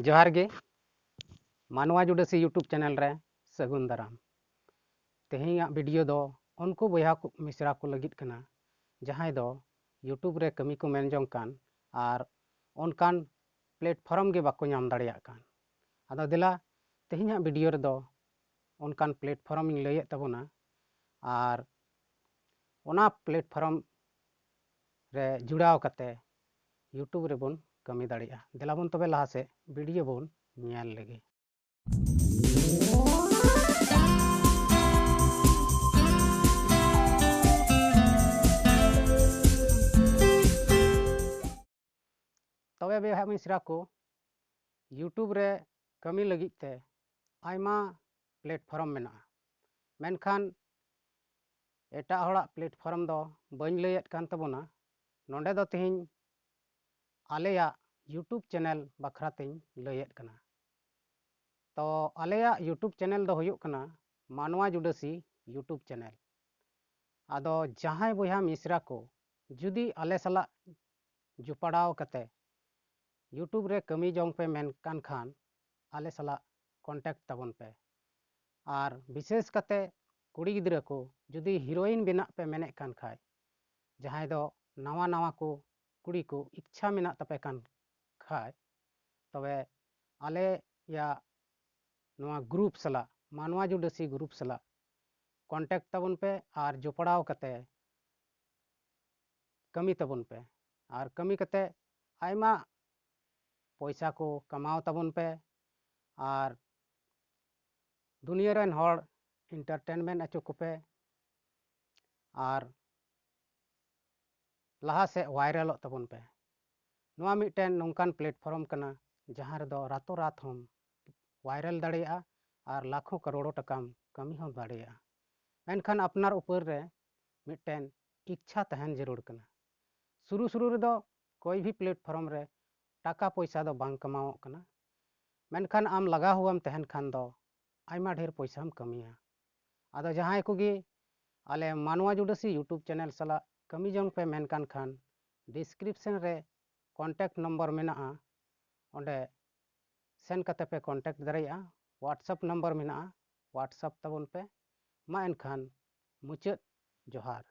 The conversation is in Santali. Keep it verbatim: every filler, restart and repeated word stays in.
ᱡᱚᱦᱟᱨ ᱜᱮ, ᱢᱟᱱᱣᱟ ᱡᱩᱰᱟᱹᱥᱤ YouTube ᱪᱮᱱᱮᱞ ᱨᱮ ᱥᱟᱹᱜᱩᱱ ᱫᱟᱨᱟᱢ᱾ ᱛᱮᱦᱮᱧᱟᱜ ᱵᱷᱤᱰᱤᱭᱳ ᱫᱚ ᱩᱱᱠᱩ ᱵᱚᱭᱦᱟ ᱠᱚ, ᱢᱤᱥᱨᱟ ᱠᱚ ᱞᱟᱹᱜᱤᱫ ᱠᱟᱱᱟ, ᱡᱟᱦᱟᱸᱭ ᱫᱚ YouTube ᱨᱮ ᱠᱟᱹᱢᱤ ᱠᱚ ᱢᱮᱱ ᱡᱚᱝ ᱠᱟᱱ ᱟᱨ ᱚᱱᱠᱟᱱ ᱯᱞᱮᱴᱯᱷᱚᱨᱢ ᱜᱮ ᱵᱟᱠᱚ ᱧᱟᱢ ᱫᱟᱲᱮᱭᱟᱜ ᱠᱟᱱ᱾ ᱟᱫᱚ ᱫᱮᱞᱟ, ᱛᱮᱦᱮᱧᱟᱜ ᱵᱷᱤᱰᱤᱭᱳ ᱨᱮᱫᱚ ᱚᱱᱠᱟᱱ ᱯᱞᱮᱴᱯᱷᱚᱨᱢ ᱤᱧ ᱞᱟᱹᱭᱮᱫ ᱛᱟᱵᱚᱱᱟ, ᱟᱨ ᱚᱱᱟ ᱯᱞᱮᱴᱯᱷᱚᱨᱢ ᱨᱮ ᱡᱩᱲᱟᱣ ᱠᱟᱛᱮ YouTube ᱨᱮᱵᱚᱱ ᱠᱟᱹᱢᱤ ᱫᱟᱲᱮᱭᱟᱜᱼᱟ᱾ ᱫᱮᱞᱟ ᱵᱚᱱ ᱛᱚᱵᱮ ᱞᱟᱦᱟ ᱥᱮᱫ ᱵᱷᱤᱰᱤᱭᱳ ᱵᱚᱱ ᱧᱮᱞ ᱞᱮᱜᱮ᱾ ᱛᱚᱵᱮ ᱵᱚᱭᱦᱟ ᱢᱤᱥᱨᱟ ᱠᱚ, YouTube ᱨᱮ ᱠᱟᱹᱢᱤ ᱞᱟᱹᱜᱤᱫ ᱛᱮ ᱟᱭᱢᱟ ᱯᱞᱮᱴᱯᱷᱚᱨᱢ ᱢᱮᱱᱟᱜᱼᱟ, ᱢᱮᱱᱠᱷᱟᱱ ᱮᱴᱟᱜ ᱦᱚᱲᱟᱜ ᱯᱞᱮᱴᱯᱷᱚᱨᱢ ᱫᱚ ᱵᱟᱹᱧ ᱞᱟᱹᱭᱮᱫ ᱠᱟᱱ ᱛᱟᱵᱚᱱᱟ᱾ ᱱᱚᱰᱮ ᱫᱚ ᱛᱮᱦᱮᱧ ᱟᱞᱮᱭᱟᱜ YouTube ᱪᱮᱱᱮᱞ ᱵᱟᱠᱷᱨᱟ ᱛᱮᱧ ᱞᱟᱹᱭᱮᱫ ᱠᱟᱱᱟ᱾ ᱛᱚ ᱟᱞᱮᱭᱟᱜ YouTube ᱪᱮᱱᱮᱞ ᱫᱚ ᱦᱩᱭᱩᱜ ᱠᱟᱱᱟ ᱢᱟᱱᱣᱟ ᱡᱩᱰᱟᱹᱥᱤ YouTube ᱪᱮᱱᱮᱞ᱾ ᱟᱫᱚ ᱡᱟᱦᱟᱸᱭ ᱵᱚᱭᱦᱟ ᱢᱤᱥᱨᱟ ᱠᱚ ᱡᱩᱫᱤ ᱟᱞᱮ ᱥᱟᱞᱟᱜ ᱡᱚᱯᱲᱟᱣ ᱠᱟᱛᱮ YouTube ᱨᱮ ᱠᱟᱹᱢᱤ ᱡᱚᱝ ᱯᱮ ᱢᱮᱱ ᱠᱟᱱ ᱠᱷᱟᱱ, ᱟᱞᱮ ᱥᱟᱞᱟᱜ ᱠᱚᱱᱴᱮᱠᱴ ᱛᱟᱵᱚᱱ ᱯᱮ᱾ ᱟᱨ ᱵᱤᱥᱮᱥ ᱠᱟᱛᱮ ᱠᱩᱲᱤ ᱜᱤᱫᱽᱨᱟᱹ ᱠᱚ ᱡᱩᱫᱤ ᱦᱤᱨᱳᱭᱤᱱ ᱵᱮᱱᱟᱜ ᱯᱮ ᱢᱮᱱᱮᱫ ᱠᱟᱱ ᱠᱷᱟᱡ, ᱡᱟᱦᱟᱸᱭ ᱫᱚ ᱱᱟᱣᱟ ᱱᱟᱣᱟ ᱠᱚ ᱠᱩᱲᱤ ᱠᱚ ᱤᱪᱪᱷᱟ ᱢᱮᱱᱟᱜ ᱛᱟᱯᱮ ᱠᱟᱱ ᱠᱷᱟᱡ, ᱛᱚᱵᱮ ᱟᱞᱮᱭᱟᱜ ᱱᱚᱣᱟ ᱜᱨᱩᱯ ᱥᱟᱞᱟᱜ, ᱢᱟᱱᱣᱟ ᱡᱩᱰᱟᱹᱥᱤ ᱜᱨᱩᱯ ᱥᱟᱞᱟᱜ ᱠᱚᱱᱴᱮᱠᱴ ᱛᱟᱵᱚᱱ ᱯᱮ ᱟᱨ ᱡᱚᱯᱲᱟᱣ ᱠᱟᱛᱮ ᱠᱟᱹᱢᱤ ᱛᱟᱵᱚᱱ ᱯᱮ᱾ ᱟᱨ ᱠᱟᱹᱢᱤ ᱠᱟᱛᱮ ᱟᱭᱢᱟ ᱯᱚᱭᱥᱟ ᱠᱚ ᱠᱟᱢᱟᱣ ᱛᱟᱵᱚᱱ ᱯᱮ ᱟᱨ ᱫᱩᱱᱤᱭᱟᱹ ᱨᱮᱱ ᱦᱚᱲ ᱮᱱᱴᱟᱨᱴᱮᱱᱢᱮᱱᱴ ᱦᱚᱪᱚ ᱠᱚᱯᱮ ᱟᱨ ᱞᱟᱦᱟ ᱥᱮᱫ ᱵᱷᱟᱭᱨᱟᱞᱚᱜ ᱛᱟᱵᱚᱱ ᱯᱮ᱾ ᱱᱚᱣᱟ ᱢᱤᱫᱴᱮᱱ ᱱᱚᱝᱠᱟᱱ ᱯᱞᱮᱴᱯᱷᱚᱨᱢ ᱠᱟᱱᱟ, ᱡᱟᱦᱟᱸ ᱨᱮᱫᱚ ᱨᱟᱛᱚ ᱨᱟᱛ ᱦᱚᱸᱢ ᱵᱷᱟᱭᱨᱟᱞ ᱫᱟᱲᱮᱭᱟᱜᱼᱟ ᱟᱨ ᱞᱟᱠᱷᱚ ᱠᱟᱨᱳᱲᱚ ᱴᱟᱠᱟᱢ ᱠᱟᱹᱢᱤ ᱦᱚᱸ ᱫᱟᱲᱮᱭᱟᱜᱼᱟ᱾ ᱢᱮᱱᱠᱷᱟᱱ ᱟᱯᱱᱟᱨ ᱩᱯᱚᱨ ᱨᱮ ᱢᱤᱫᱴᱮᱱ ᱤᱪᱪᱷᱟ ᱛᱟᱦᱮᱱ ᱡᱟᱹᱨᱩᱲ ᱠᱟᱱᱟ᱾ ᱥᱩᱨᱩ ᱥᱩᱨᱩ ᱨᱮᱫᱚ ᱠᱚᱭ ᱵᱷᱤ ᱯᱞᱮᱴᱯᱷᱚᱨᱢ ᱨᱮ ᱴᱟᱠᱟ ᱯᱚᱭᱥᱟ ᱫᱚ ᱵᱟᱝ ᱠᱟᱢᱟᱣᱚᱜ ᱠᱟᱱᱟ, ᱢᱮᱱᱠᱷᱟᱱ ᱟᱢ ᱞᱟᱜᱟᱣ ᱦᱩᱣᱟᱢ ᱛᱟᱦᱮᱱ ᱠᱷᱟᱱ ᱫᱚ ᱟᱭᱢᱟ ᱰᱷᱮᱨ ᱯᱚᱭᱥᱟᱢ ᱠᱟᱹᱢᱤᱭᱟ᱾ ᱟᱫᱚ ᱡᱟᱦᱟᱸᱭ ᱠᱚᱜᱮ ᱟᱞᱮ ᱢᱟᱱᱣᱟ ᱡᱩᱰᱟᱹᱥᱤ YouTube ᱪᱮᱱᱮᱞ ᱥᱟᱞᱟᱜ ᱠᱟᱹᱢᱤ ᱡᱚᱝ ᱯᱮ ᱢᱮᱱ ᱠᱟᱱ ᱠᱷᱟᱱ, ᱰᱤᱥᱠᱨᱤᱯᱥᱚᱱ ᱨᱮ ᱠᱚᱱᱴᱮᱠᱴ ᱱᱚᱢᱵᱚᱨ ᱢᱮᱱᱟᱜᱼᱟ, ᱚᱸᱰᱮ ᱥᱮᱱ ᱠᱟᱛᱮ ᱯᱮ contact ᱫᱟᱲᱮᱭᱟᱜᱼᱟ᱾ WhatsApp number ᱢᱮᱱᱟᱜᱼᱟ, WhatsApp ᱛᱟᱵᱚᱱ ᱯᱮ᱾ ᱢᱟ ᱮᱱᱠᱷᱟᱱ ᱢᱩᱪᱟᱹᱫ ᱡᱚᱦᱟᱨ᱾